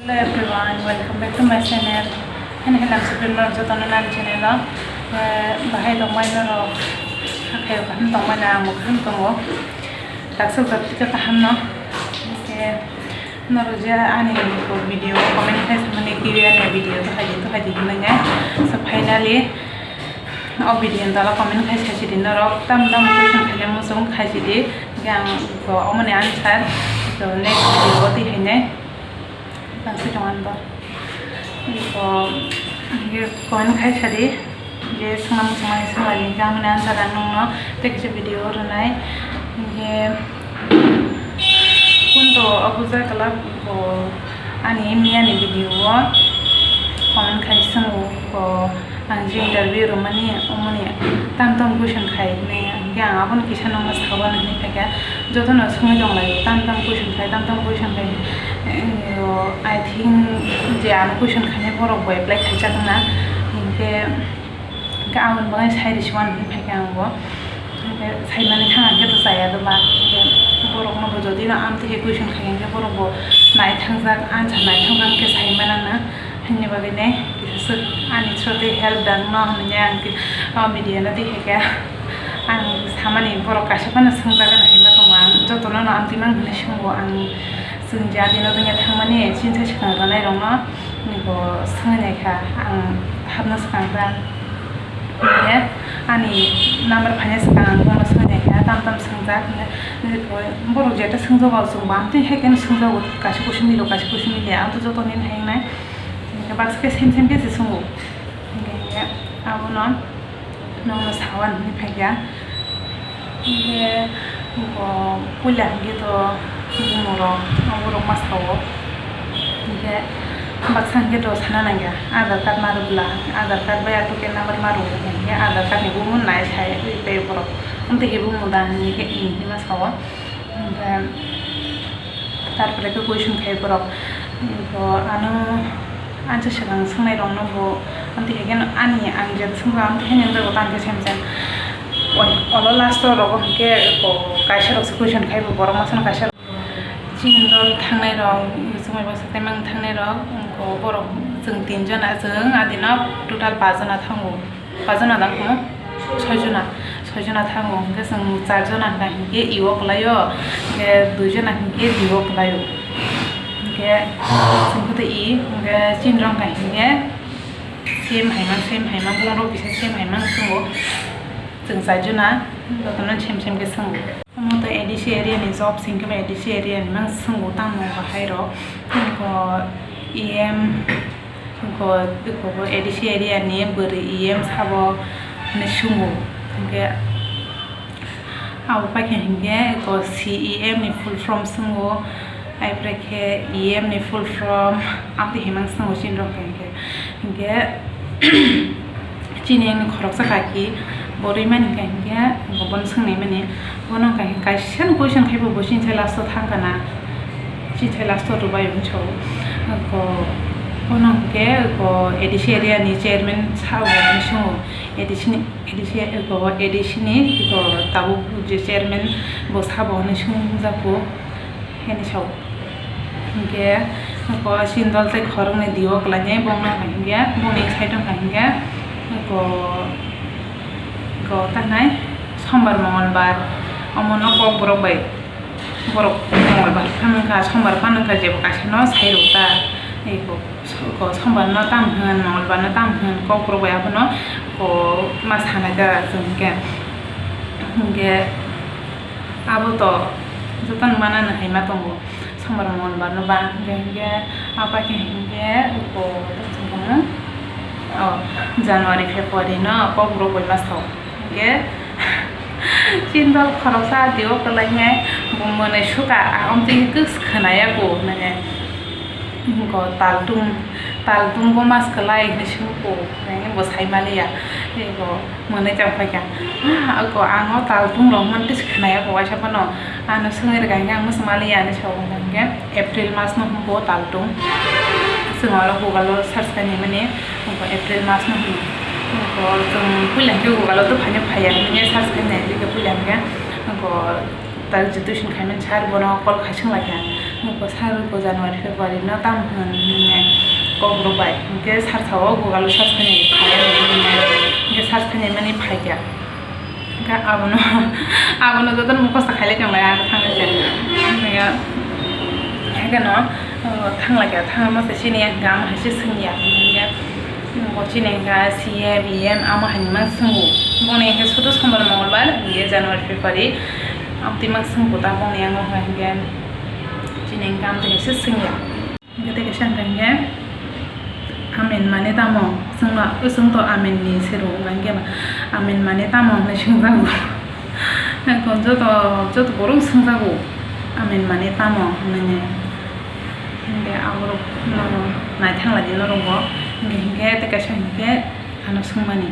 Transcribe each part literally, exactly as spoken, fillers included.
Hello everyone, welcome back to my channel. Hini hini ang Supreme Lord jotono nani channel o, eh, bahai tongmai norok, hakhai kaham tongmai na ang kaham tongo. Taksuk jat kisa kaham no. Norok je ani video comment khai samani Q and A video to haidi to haidi hinwi nai. So finally o video ni tola comment khai sasi di norok tam tam question khaina muchung khai sidi. Hingke ang ko omoni answer to next video o twi hainai. Tang si tong an bo. Ko comment khai sadi. Je swnam swmai swmai hingke ang mani answer ang nungno tei kisa video rwnai. Hingke kunto obuja kala ko ani miyani video o comment khai swngo ko ang je interview rwmani omoni tam tam question khai hwnwi hingke ang abono kisa nungno sabo hwnwi khaikha jotono swngwi tonglaio tam tam question khai tam tam question khai. I think je ano question khainai borok bo apply khaijak wngna hingke. Hingke ang bagwi sai risi uan hinwi phaikha ang bo. Hingke saimani thang ang khe to chaya do ba. Hingke borokno bo jodi no amtwi khe question khai hingke borok bo naithangjak, answer naithangjak hingke saimana na. Hini bagwi ne kisa swk ani through twi help dang no hinwi ang khe o media no twi khe ang samani borok kaisa phano swngjaga na hinma tongo ang jotono no amtwi mang hinwi swngo ang chwng jadi no tongya thangmani chinsa swkang rwnairokno. Niko swngwi naikha ang hapno swkang ta. Hingke ani number phaina swkang ang bono swngwi naikha tam tam swngjak hingke borok jeta swngjago chwng bo amtwi hai khe swngjago kaisa kusu mili kaisa kusu mili ang to joto nini hai wngnai hingke baksa khe same same khe se swngo hingke abono. Nokno sawan hinwi phaikha. Hingke bo puila hingke to bumurok, borok ma sao. Hingke baksa hingke to sana nangya, Aadhaar card ma rwbwla, Aadhaar card bai auto ke number ma rwbwla hingke Aadhaar card ni bumu nai sai tei borok. Amtwi khe bumu da hinwi khe hinwi ma sao. Hingke. Tarpore khe question khai borok, bo ano answer swkang swngnairokno bo amtwi hai kheno ani ang jeta swngkha amtwi hai nangjago tang khe same same. Olo last o rogo hinkhe bo kaisa rokse question khai bo borok masa no kaisa chini dol thangnairok chumui baksa taimang thangnairok bo borok chwng tinjon chwng adino total pachjona thango. Pajona da kung? Soijona, soijona thango, hingke chwng charjona hingka hingke i o kwlaio, hingke duijona hingke di o kwlaio. Hingke chwng khe i, hingke chini rok hingka hingke same haimang, same haimang, borok kisa same haimang chwngo. Chwng charjona, jotono same same khe chwngo. Omo to A D C area ni job, chwng khe A D C area ni mang chwngo tamo bahai rok. Hingke E M. Eko, eko bo A D C area ni bwrwi E M sabo hinwi swngo. Hinkhe abo paikha hinkhe eko C E M ni full form swngo. Aipore khe E M ni full form amtwi himang swngo chini rok hinkhe. Hinkhe chini ani khoroksa kaki bo rwimani hinkhe, hinkhe bono swngnai mani. Bono kaisa question khai bo bo chini sai last o thang kana. Chini sai last o rwbai hwnwi sao. Ko, bono hwnkhe ko A D C area ni chairman sao hwnwi swngo. A D C ni, A D C, ko A D C ni ko tabuk je chairman bo sabo hwnwi swngjak bo. Heni sao. Hinkhe ko chini dol tei khoroknwi dio kwlainai bongno hinkhe bongni side o hinkhe ko, ko tanai sombar mongolbar omono kokborok bai. Borok mongolbar phano wngkha, sombar phano wngkha, jebo kaisa no sai rw ta. Eko, ko sombar no tam hwn, mongolbar no tam hwn, kokborok bai abono ko ma sanai ta chwng khe. Hinkhe abo to jotono manani hai ma tongo, sombar mongolbar no ba hinkhe, hinkhe abo khe hinkhe ko, o January, February no kokborok bai ma sao. Hinkhe chini dol khoroksa dio kwlainai bo mwnwi suka, amtwi khe kwswk khwnaya bo hwnwi. Bo taltung, taltung bo mas kwlai hwnwi swngo, hwnwi bo sai maliya. Bo mwnwi chang phaikha, "Ah, ako ang o taltung rok hwnwi tei se khwnaya bo waisa phano." Ano swngwi rwkha hinkhe ang mwswk maliya hinwi sao, hinkhe April mas no hwnko taltung. Chwng oro Google o search khainai mani, hwnko April mas no hwno. Hwnko chwng puila hinkhe Google o tei phaino phaiya, hinkhe search khainai, hinkhe puila hinkhe hwnko tak jotoi song khaimani sir bono call khai swnglaikha. Hwnko sir, hwnko January, February no tamo hwn? Borok bai. Hwnkhe sar sao Google o search khainai phai, hwnkhe search khainai mani phaikha. Hwnkhe abono, abono jotono mukhosta khailai tonglai, ang thangwi se. Hwnkhe, hwnkhe no, o, thanglaikha, thangma se chini hwnkhe amo hai se swngya. Hwnkhe, bo chini hwnkhe C A, B M, amo hai ma swngo. Boni hwnkhe sudu sombar mongolbar, hwnkhe January, February, amtwi ma swngkha ta boni yango hwnkhe, chini hwnkhe amtwi hai se swngya. Hwnkhe tei kaisa hwnkha hinkhe, "Amen mane tamo?" Chwngno, chwng to amen ni se rwo, hwnkha hinkhe ba, "Amen mane tamo?" hwnwi swngjago. Joto, joto borok swngjago, "Amen mane tamo?" hwnwi. Hwnkhe aborok no naithang lai di norok bo. Hwnkhe, hwnkhe tei kaisa hinkhe ano swngmani,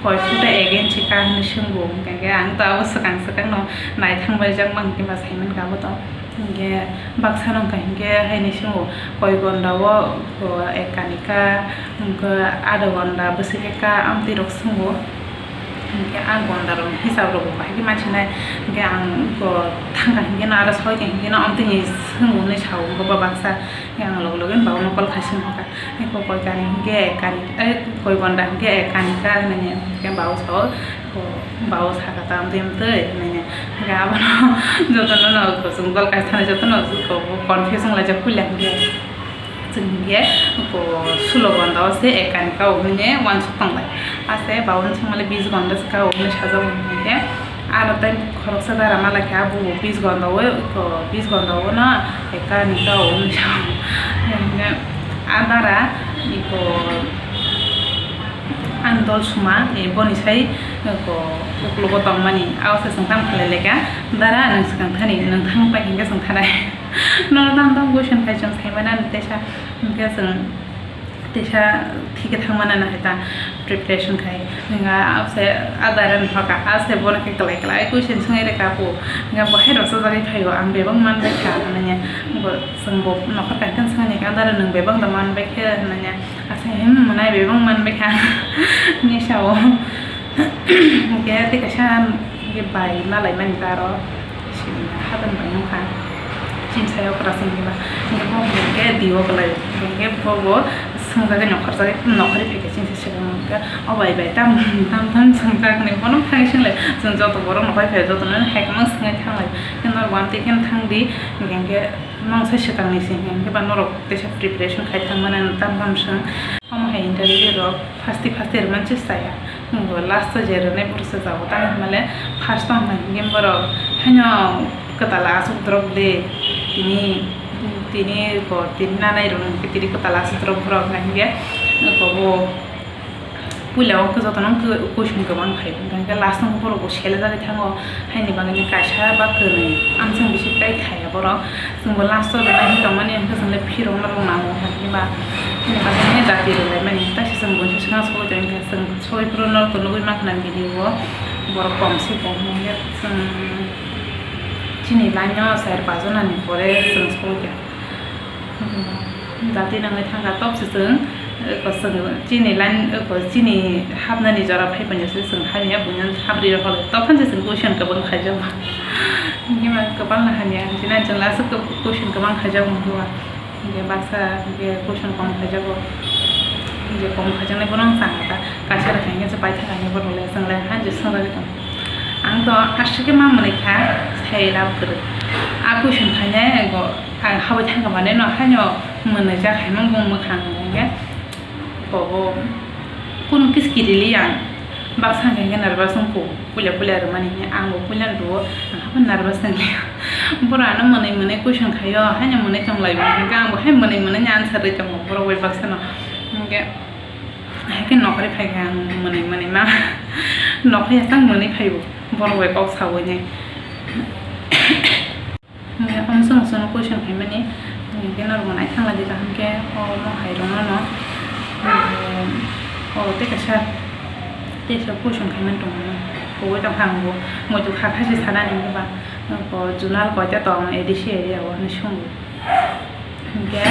"Koi phuta again chika?" hwnwi swngo. Hwnkhe ang to abo swkang swkang no naithang baijakma hwnkhe ba saimankha abo to. Hwnkhe baksa no hwnkha hinkhe haini swngo, "Koi gonda o, o, ekani ka, hwnkhe adha gonda bwswk khe ka?" amtwi rok swngo. Hwnkhe a gonda rok hisab rok bo bahai khe mansinai. Hwnkhe ang bo thangkha hinkhe no aro soi kha hinkhe no amtwi ni swngo hwnwi sao hwnkhe bo baksa. Hwnkhe ang loge loge baono call khai swngkha. Eko koi kani hwnkhe kani, eh, koi gonda hwnkhe kani ka hwnwi hwnkhe bao sao, ko bao saka ta amtwi amtwi hwnwi hwnkhe abono jotono no chwng dol kaisa thani jotono confuse wnglaijak puila hwnkhe chwng hwnkhe ko sulo gonda o se kani ka o hwnwi uansuk tonglai. Ase baono swngmale bis gonda se ka o hwnwi sajak hwnkhe. Aro tei khoroksa dara malai kha, abo bo bis gonda o, eko bis gonda o no, eka ni ka o hwnwi sa o. A dara eko ang dol suma, e boni sai eko uklogo tongmani, abo se chwng tamo khlai lai kha, dara nwng swkang thani, nwng thang pai hinkhe chwng thanai. Nono tamo tamo question khai chwng sai mano, teisa hinkhe chwng Teisa thike thangmana na hai ta preparation khai. Hwnga ase adara ni hoka ase bono khe kwlai kwlai question swngwi rwkha po. Hwnga bo hai rwchajagwi phaio, ang bebak manbai kha hwnwi. Bo chwng bo nokhor kaisa swngni khe adara nwng bebak da manbai khe hwnwi. Ase hmm mwnai bebak manbai kha hwnwi sao. Hwnkhe tei kaisa hwnkhe bai malaimani ta aro sini hadan bai nukha. Chini sayo kwrwsing diba. Hwnkhe bo hwnkhe diyo kwlai. Hwnkhe bo bo swngjagwi nokhorjagwi nokhorwi phaikhe chini se swkang hwnkhe, "O bai bai tam tam tam swngjak," hwnwi bono thangwi swnglai. Chwng joto borok nokhorwi phai jotono hai kwmang swngwi thanglai. Hwnkhe norok uantwi kheno thangdi. Hwnkhe mangsa swkangni se hwnkhe ba norok teisa preparation khai thangmani tam tam swng. Omo hai interview rok. Fasti fasti rwmani chwng chaya. Nwng bo last o je rwnai bwrwi se jago ta hinmale first o hwnka hinkhe borok haino kwtal aswk drop le tini tini ko tini nanai rwng tini kwtal aswk drop borok hwnka hinkhe ko bo puila o jotono question kwbang khai hwnka hinkhe last o borok bo selejagwi thango. Haini bagwi kaisa ba kwrwi amchwng bisi tei khaiya borok. Chwngbo last o rwnai hinwi tongmani, hwnkhe chwngno phirokno rwng nango, hwnba hini bagwi jati rwlaimani. Taisa chwng buini swkang sogwi tongkha, chwng sogwi phuru norokno nugwi mankha na video o, borok kom se kom, hwnkhe chwng chini line o char paanch jona ni pore chwng sogwi kha. Jati nangwi thangkha, tobse chwng, eko chwng chini line, eko chini hapnani jora phaiphanya se chwng hamya buino hapri rokha, tobphani se chwng question kwbang khaijago. Himba kwbangno hamya, hwnkheno chwng last o question kwbang khaijago wngkha. Hwnkhe baksa hwnkhe question kom khaijago. Je kom khaijaknai bono wng changkha ta, kaisa rwkha hwnkhe se paithak hwnkhe bono le chwng le han je swngjagwi tongo. Ang to aswk khe ma mwnwi kha, sai lab kwrwi. A question khainai ego. Ang habwi thangkha manwi no haino mwnwijak hai mung bung mwkhang hwnkhe bobo kun kiskiri li ang baksa hwnkhe nervous wngkhu puila puila rwmani hwnwi ang bo puila rwo ang habo nervous wngya borok ano mwnwi mwnwi question khaio haino mwnwi tonglaio hwnkhe ang bo hai mwnwi mwnwi ni answer rwi tongo borok bai baksa no hwnkhe hai khe nokhorwi phaikha ang mwnwi mwnwi ma nokhorwi aswk mwnwi phaio borok bai kok sawi nai. Hwnkhe omo chwng chwngno question khaimani, hwnkhe norokno naithang lai di kaham khe, omo hai rwngno no, hwnkhe o tei kaisa, tei kaisa question khaimani tongmani, kogwi tongkha ang bo, muitu kha kha se sanani hwnkhe ba, o junal koita tong A D C area o hinwi swngo. Hwnkhe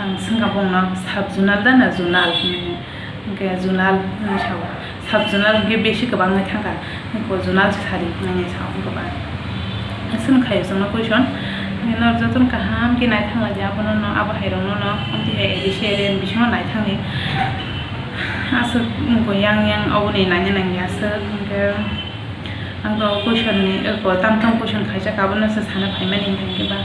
ang swngkha bongno sub junal da na junal hinwi. Hwnkhe junal hinwi sao. Sub junal hwnkhe besi kwbang wngwi thangkha. Hwnkhe junal se sadi hinwi sao hwnkhe ba. Aswk khaio chwngno question. Hwnkhe norok jotono kaham khe naithang lai di abono no, abo hai rokno no. Amtwi hai Serial bisingo naithangni aswk mukho yang yang oboni naina nangya aswk. Hwnkhe ang to question ni, eko, tam tam question khaijak, abono se sana phaimani hwnkhe ba.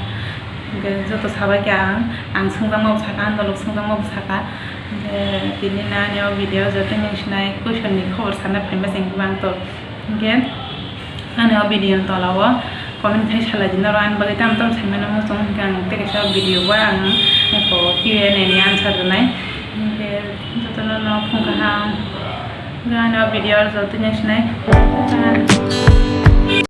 Hwnkhe joto sabai khe ang, ang swngjakma bo saka, ang dolok swngjakma bo saka. Hwnkhe tini ani o video joto nung sinai question ni khobor sana phaima se hwnkhe ba ang to. Hwnkhe ani o video ni tola o comment khai salai di, norok ani bagwi tam tam saimano muchung, hwnkhe ang tei kaisa video bo ang eko Q and A ni answer rwnai. Hwnkhe jotono no phung kaham. Hwnkhe ani o video joto nung sinai.